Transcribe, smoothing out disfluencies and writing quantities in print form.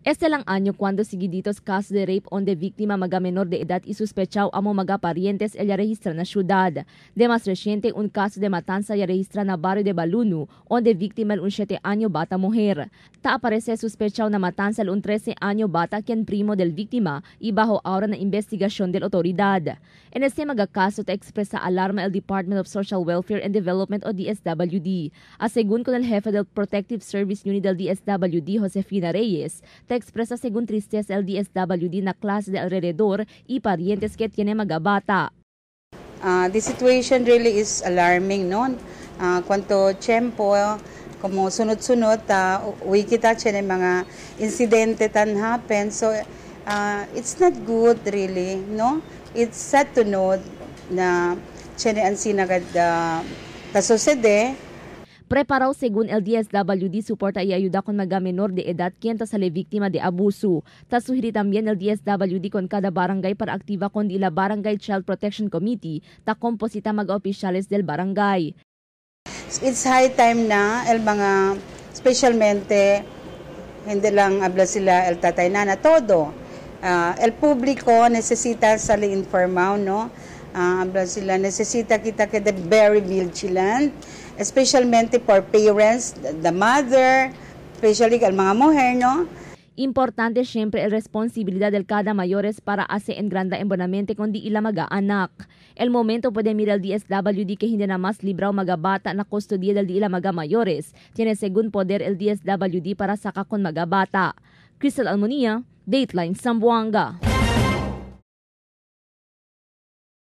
Este lang año cuando seguiditos casos de rape onde víctima maga menor de edad y sospechado amo maga parientes ella registra na ciudad. De más reciente, un caso de matanza ya registra na barrio de Balunu, onde víctima el un 7 año bata mujer. Ta aparece sospechado na matanza el un 13 año bata quien primo del víctima y bajo ahora na investigación de la autoridad. En este maga caso ta expresa alarma el Department of Social Welfare and Development o DSWD. A según con el jefe del Protective Service Unit del DSWD, Josefina Reyes, ta expresa según tristeza el DSWD na clase de alrededor y parientes que tiene magabata. The situation really is alarming, no? Cuanto tiempo, como sunod-sunod, uwi kita siya ng mga insidente tan happen. So, it's not good really, no? It's sad to know na siya ni ang sinagad tasusede. Preparado según el DSWD soporta y ayuda con mga menor de edad quien ta sale víctima de abuso. Ta suhiri también el DSWD con cada barangay para activa con la Barangay Child Protection Committee ta composita mga opisyales del barangay. It's high time na el mga, especialmente, hindi lang habla sila el tatay nana, todo. El publiko necesita sali informaw, no? Habla sila, necesita kita que de very vigilant, especialmente for parents, the mother, especially el mga mujer, no? Importante siempre el responsabilidad del cada mayores para hacer en granda embonamente con di ila maga-anak. El momento puede mirar el DSWD que hindi na mas libraw magabata na kustodiya del di ila maga mayores. Tiene según poder el DSWD para saka con magabata. Crystal Almonia, Dateline Zamboanga.